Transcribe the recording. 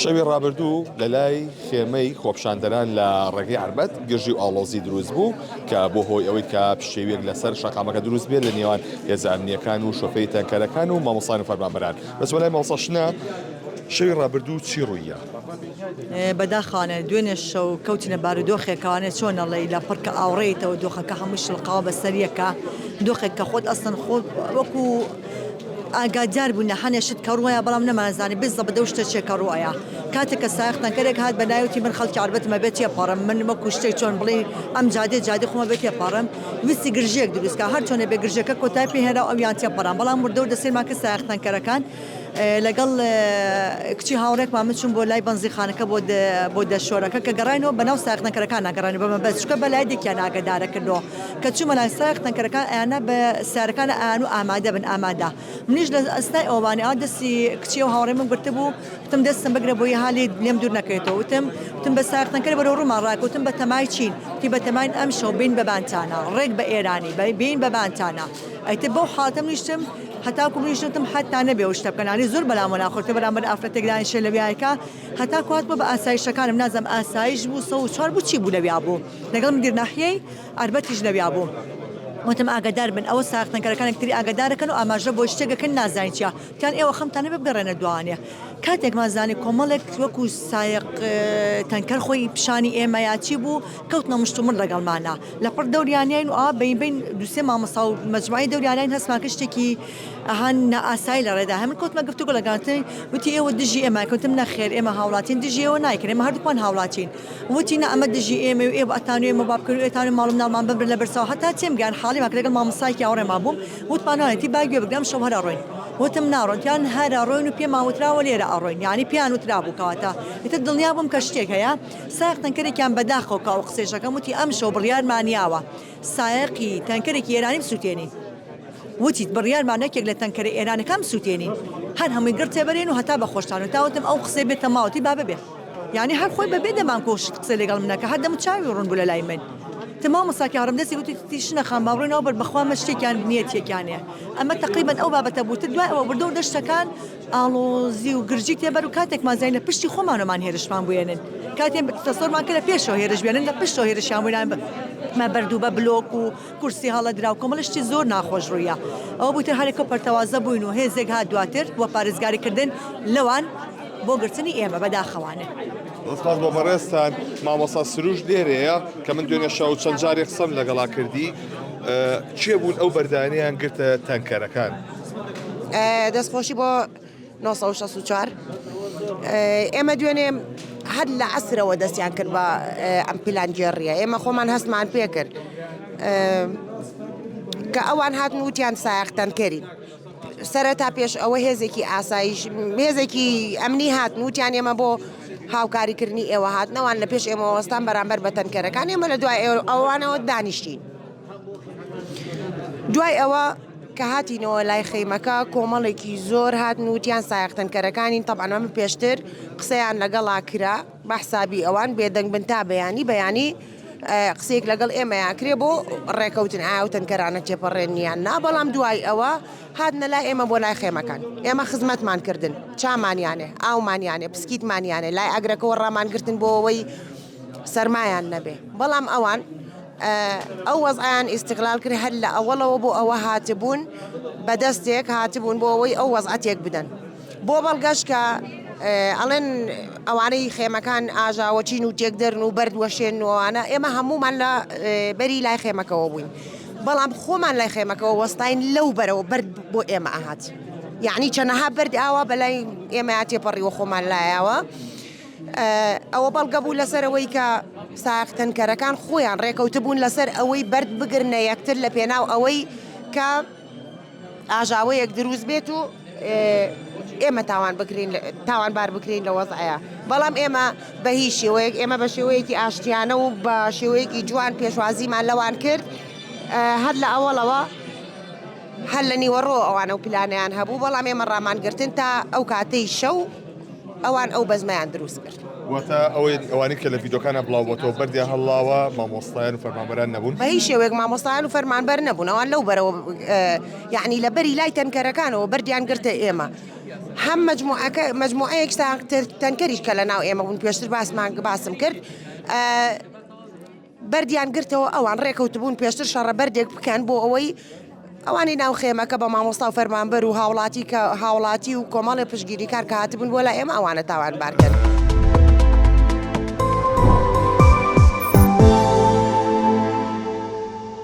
شەوی ڕابردوو لە لای خێمەی خۆپیشاندەران لە ڕێگەی عەربەت گرژی و ئاڵۆزی دروست بوو کە بۆ هۆی ئەوەی کە پشێویەک لەسەر شەقامەکە دروست بێت لە نێوان هێزە ئەمنییەکان و شۆفێری تەنکەرەکان و مامۆستایان و فەرمانبەران. بەچمە لای مامۆستا شنە، شەوی ڕابردوو چی ڕووییا؟ بەداخانە دوێنێ شەو کەوتینە بارودۆخێکانێ چۆن ئەڵێی لە پڕ کە ئاوڕێیتەوە دۆخەکە هەمووی شڵقاوە بەسەر یەکا دۆخێک کە خۆت ئەسڵەن خۆت وەکو ئاگادار بووین لە هەنێ شت کە ڕووەیە بەڵام نەمانزانی بزەبت ئەو شتە چیە کە ڕووئەیا کاتێک کە سایەق تەنکەرێک هات بە ناوی وتی من خەڵکی عەربەتم ئەبێ تێپەڕم من وەکو شتێک چۆن بڵێی ئەم جادەیە جادەی خۆمە بێ تێپەڕم ویستی گرژیەک دروست کا هەرچۆنێ بێ گرژیەکە کۆتای پێ هێنا و ئەویان تێپەڕان بەڵام وردە وردە سەیرمان کرد سایەق تەنکەرەکان لەگەڵ کچی هاوڕێکمان من چووم بۆ لای بەنزینخانەکە بۆ بۆ دەشۆرەکە کە گەڕاینەوە بەناو سایەق تەنکەرەکانا گەڕاینەوە بە مەبەست چونکە بە لای دێکیان ئاگەدارە کردەوە کە چوومە لای سایەق تەنکەرەکان ئەیاننا بە سیارەکانە ئەیان و ئامادە بن ئامادە منیش لە ئەسنای ئەوانێ ئا دەستی کچی ئەو هاوڕێی من گرتبوو وتم دەستم بگرە بۆی ها لێ لێم دوور نەکەوێتەوە وتم وتم بە سایەق تەنکەر بەرەو ڕوومان ڕاکە وتم بە تەمای چین وتی بە تەماین ئەمشەو بێین بە بانتانا ڕێک بە ئێرانی بێین بە بانتانا ئیتر بەو حاڵەتە منیش وتم هەتاکو منیش وتم حەتا نەبێ ئەو شتە بکەن یانی زۆر بەلامەوە ناخۆشە بەرامبەر ئافرەتێک دانیشێ لەویایەکە هەتاکو هاتمەوە بە ئاسایشەکانم نازانم ئاسایش بوو 104 بوو چی بوو لەویا بوو لەگەڵ مدیر ناحیەی عەربەتیش لەویا بوو وتم ئاگادار بن ئەوە سایەق تەنکەرەکان یەکتری ئاگادارەکەن و ئاماژە بۆ شتێک ئەکەن نازانین چیە وتیان ئێوە خەمتان نەبێ بگەڕێنە دوانێ کاتێکمان زانی کۆمەڵێک وەکو سایەق تەنکەر خۆی پیشانی ئێمە یا چی بوو کەوتنە مشتومڕ لەگەڵمانا لەپڕ دەوریانیاین و ئاوا بەین بەین دوو سێ مامۆستا و مەجموعەی دەوریانیاین هەستمان کرد شتێکی ئەها نائاسایی لە ڕێدا هەیە من کەوتمە گفتوگۆ لەگەڵ وتی ئێوە دژی ئێمە کەوتم نەخێر ئێمە هاوڵاتین دژی ئێوە نایکەین ئێمە هەردووکمان هاوڵاتین وتی نا ئەمە دژی ئێمەی و ئێوە ئەتانوێ ئێمە وا بکەن و ئێتانوێ ماڵ و مناڵمان بمرن لە برساوە هەتا تێمگەیان حاڵیمان کرد لەگەڵ مامۆستایەکی هاوڕێمان بووم وتمان وتی با گوێ بگرە ئەمشەو هەر ئەڕۆین وتم ناڕۆن وتیان هەر ئەڕۆین و پێمان وتراوە لێرە ئەڕۆین یانی پێیان وترابوو کەواتە ئیتر دڵنیا بووم کە شتێک هەیە سایەق تەنکەرێکیان بەداخەوە کە ئەو قسەیش ئەکەم وتی ئەمشەو بڕیارمان یاوە سایەقی تەنکەرێکی ئێرانی بسوتێنین وتی بڕیارمان یەکێک لە تەنکەرە ئێرانەکان بسوتێنین هەر هەمووی گڕ تێبەرێن و هەتا بە خۆشتان و تا وتم ئەو قسەی بێتە ماوە وتی با ببێ یانی هەر خۆی بەبێ دەمانکۆشت قسەی لەگەڵ من ئەکا هەر دەم و چاوی ڕوون بوو لەلای من وتم مامۆستا کاڕم دەستی وتی تی شنە خان با بڕۆین ئەو بەر بەخوا مە شتێکیان نییە تێکیان هەیە ئەمە تەقریبەن ئەو بابەتە بوو تر دوای ئەوە وردە وردە شتەکان ئاڵۆزی و گرژی تێبەر و کاتێکمان زانی لە پشتی خۆمانەوەمان هێرشمان بوێنن کاتێ تەسەورمان کرد لە پێشەوە هێرش بێنن لە پشتەوە هێرشیان بووینان بە بەرد و بە بلۆک و کورسی هەڵەدرا و کۆمەڵە شتی زۆر ناخۆش ڕوویا ئەوە بوو تر هەرێکە پەرتەوازە بووین و هێزێک هات دواتر بۆ پارێزگاری کردن لەوان بۆ گرتنی ئێمە بەداخەوانێ. زۆر سپاس بۆ بەڕێزتان مامۆستا سروش لێرەیە کە من دوێنێ شەو چەند جارێک قسەم لەگەڵا کردی کێ بوون ئەو بەردانەیان گرتە تەنکەرەکان؟ دەستخۆشی بۆ 964 ئێمە دوێنێ هەر لە عەسرەوە دەستیان کرد بە ئەم پیلانگێڕیە ئێمە خۆمان هەستمان پێکرد کە ئەوان هاتن وتیان سایەق تەنکەرین سەرەتا پێش ئەوە هێزێکی ئاسایش هێزێکی ئەمنی هاتن وتیان ئێمە بۆ هاوکاریکردنی ئێوە هاتنەوان لە پێش ئێمە وەستان بەرامبەر بە تەنکەرەکان ئێمە لە دوای ئەوانەوە دانیشتین دوای ئەوە کە هاتینەوە لای خەیمەکە کۆمەڵێکی زۆر هاتن وتیان سایەق تەنکەرەکانین تەبعەن ئەمە پێشتر قسەیان لەگەڵا کرا بە حسابی ئەوان بێدەنگ بن تا بەیانی بەیانی قسەیەک لەگەڵ ئێمەیان کرێ بۆ ڕێکەوتن ئایا ئەو تەنکەرانە تێپەڕێن یان نا بەڵام دوای ئەوە هاتنە لای ئێمە بۆ لای خێمەکان ئێمە خزمەتمان کردن چامانیانێ ئاومانیانێ پسکیتمانیانێ لای ئاگرەکەوە ڕامان گرتن بۆ ئەوەی سەرمایان نەبێ بەڵام ئەوان ئەو وەزعیان ئیستغلال کرد هەر لە ئەوەڵەوە بۆ ئەوە هاتبوون بە دەستێک هاتبوون بۆ ئەوەی ئەو وەزعە تێک بدەن بۆ بەڵگەش کە ئەڵێن ئەوانەی خێمەکان ئاژاوەچین و تێکدەرن و بەرد وەشێن و ئەوانە ئێمە هەمومان لە بەری لای خێمەکەەوە بووین بەڵام خۆمان لای خێمەکەەوە وەستاین لەو بەرەوە بەرد بۆ ئێمە ئەهات یعنی چەنەها بەرد ئاوا بەلای ئێمە تێپەڕیوە خۆمان لایەوە ئەوە بەڵگە بوو لەسەر ئەوەی کە سایەق تەنکەرەکان خۆیان ڕێکەوتبوون لەسەر ئەوەی بەرد بگرنە یەکتر لە پێناو ئەوەی کە ئاژاوەیەک دروست بێت و ئێمە تاوان بکرین تاوانبار بکرین لە وەزعەیە بەڵام ئێمە بە هیچ شێوەیەک ئێمە بە شێوەیەکی ئاشتیانە و بە شێوەیەکی جوان پێشوازیمان لەوان کرد هەر لە ئەوەڵەوە هەر لە نیوەڕۆ ئەوانە و پلانیان هەبوو بەڵام ئێمە ڕامانگرتن تا ئەو کاتەی شەو. ئەوان ئەو بەزمەیان دروست کرد. واتە ئەوەی ئەوانەی کە لە ڤیدۆکانا بڵاو بۆتەوە بەردیان هەڵڵاوە مامۆستایان و فەرمانبەران نەبوون؟ بە هیچ شێوەیەک مامۆستایان و فەرمانبەر نەبوون، ئەوان لەو بەرەوە یەعنی لە بەری لای تەنکەرەکانەوە بەردیان گرتە ئێمە، هەم مەجموعەکە مەجموعەیەک تەنکەریش کە لە ناو ئێمە بوون پێشتر باسمان باسم کرد بەردیان گرتەوە ئەوان ڕێکەوتبوون پێشتر شەڕە بەردێک بکەن بۆ ئەوەی ئەوانەی ناو خێمەکە بە مامۆستا و فەرمانبەر و هاوڵاتی کە هاوڵاتی و کۆمەڵێ پشتگیریکار کە هاتبوون بۆ لای ئێمە ئەوانە تاوانبار کەن.